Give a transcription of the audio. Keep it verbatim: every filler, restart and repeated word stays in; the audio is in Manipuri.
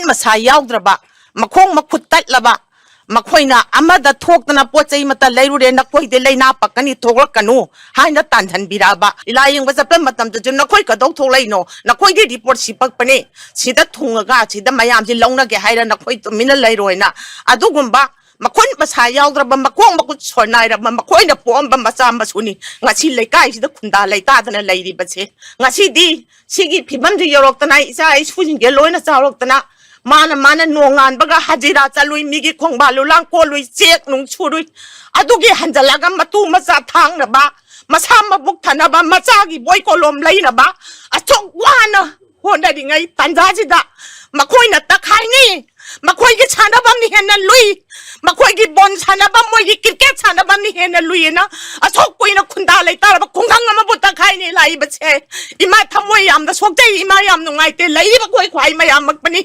ꯃꯁꯥ ꯌꯥꯎꯗ꯭ꯔꯕ, ꯃꯈꯣꯡ ꯃꯈꯨꯠ ꯇꯠꯂꯕ, ꯃꯈꯣꯏꯅ ꯑꯃꯗ ꯊꯣꯛꯇꯅ ꯄꯣꯠ ꯆꯩ ꯑꯃꯠꯇ ꯂꯩꯔꯨꯔꯦ, ꯅꯈꯣꯏꯗ ꯂꯥꯏꯅꯥ ꯄꯛꯀꯅꯤ, ꯊꯣꯛꯂꯛꯀꯅꯨ ꯍꯥꯏꯅ ꯇꯥꯟꯍꯟꯕꯤꯔꯛꯑꯕ꯫ ꯂꯤꯂꯥ ꯌꯦꯡꯕ ꯆꯠꯄ ꯃꯇꯝꯗꯁꯨ ꯅꯈꯣꯏ ꯀꯗꯧ ꯊꯣꯛꯂꯛꯏꯅꯣ? ꯅꯈꯣꯏꯗꯤ ꯔꯤꯄꯣꯔꯠ ꯁꯤ ꯄꯛꯄꯅꯦ, ꯁꯤꯗ ꯊꯨꯡꯉꯒ ꯁꯤꯗ ꯃꯌꯥꯝꯁꯤ ꯂꯧꯅꯒꯦ ꯍꯥꯏꯔ ꯅꯈꯣꯏ ꯇꯨꯃꯤꯟꯅ ꯂꯩꯔꯣꯏꯅ꯫ ꯑꯗꯨꯒꯨꯝꯕ ꯃꯈꯨꯠ ꯃꯁꯥ ꯌꯥꯎꯗ꯭ꯔꯕ, ꯃꯈꯣꯡ ꯃꯈꯨꯠ ꯁꯣꯟꯅꯥꯏꯔꯕ, ꯃꯈꯣꯏꯅ ꯄꯣꯛꯑꯝꯕ ꯃꯆꯥ ꯃꯁꯨꯅꯤ ꯉꯁꯤ ꯂꯩꯀꯥꯏꯁꯤꯗ ꯈꯨꯟꯗꯥ ꯂꯩꯇꯥꯗꯅ ꯂꯩꯔꯤꯕꯁꯦ꯫ ꯉꯁꯤꯗꯤ ꯁꯤꯒꯤ ꯐꯤꯕꯝꯁꯤ ꯌꯧꯔꯛꯇꯅ, ꯏꯆꯥ ꯏꯁꯨꯁꯤꯡꯁꯦ ꯂꯣꯏꯅ ꯆꯥꯎꯔꯛꯇꯅ, ꯃꯥꯅ, ꯃꯥꯅ ꯅꯣꯡꯉꯥꯟꯕꯒ ꯍꯖꯤꯔꯥ ꯆꯠꯂꯨꯏ, ꯃꯤꯒꯤ ꯈꯣꯡꯕꯥꯜ ꯂꯨꯂꯥꯡ ꯀꯣꯜꯂꯨꯏ, ꯆꯦꯛ ꯅꯨꯡ ꯁꯨꯔꯨꯏ, ꯑꯗꯨꯒꯤ ꯍꯟꯖꯜꯂꯒ ꯃꯇꯨ ꯃꯆꯥ ꯊꯥꯡꯅꯕ, ꯃꯁꯥ ꯃꯕꯨꯛ ꯊꯟꯅꯕ, ꯃꯆꯥꯒꯤ ꯕꯣꯏ ꯀꯣꯂꯣꯝ ꯂꯩꯅꯕ ꯑꯁꯨꯛ ꯋꯥꯅ ꯍꯣꯠꯅꯔꯤꯉꯩ ꯇꯥꯟꯖꯥꯁꯤꯗ ꯃꯈꯣꯏꯅ ꯇꯛꯈꯥꯏꯅꯤ, ꯃꯈꯣꯏꯒꯤ ꯁꯥꯟꯅꯐꯝꯅ ꯍꯦꯟꯅ ꯂꯨꯏ, ꯃꯈꯣꯏꯒꯤ ꯕꯣꯜ ꯁꯥꯟꯅꯐꯝ, ꯃꯣꯏꯒꯤ ꯀ꯭ꯔꯤꯀꯦꯠ ꯁꯥꯟꯅꯐꯝꯅ ꯍꯦꯟꯅ ꯂꯨꯏꯌꯦꯅ ꯑꯁꯨꯛ ꯀꯨꯏꯅ ꯈꯨꯟꯗꯥ ꯂꯩꯇꯥꯔꯕ ꯈꯨꯡꯒꯪ ꯑꯃꯕꯨ ꯇꯛꯈꯥꯏꯅꯤ ꯂꯥꯛꯏꯕꯁꯦ꯫ ꯏꯃꯥ ꯊꯃꯣꯏ ꯌꯥꯝꯅ ꯁꯣꯛꯆꯩ, ꯏꯃꯥ ꯌꯥꯝ ꯅꯨꯡꯉꯥꯏꯇꯦ꯫ ꯂꯩꯔꯤꯕ ꯑꯩꯈꯣꯏ ꯈ꯭ꯋꯥꯏ ꯃꯌꯥꯝꯃꯛꯄꯅꯤ꯫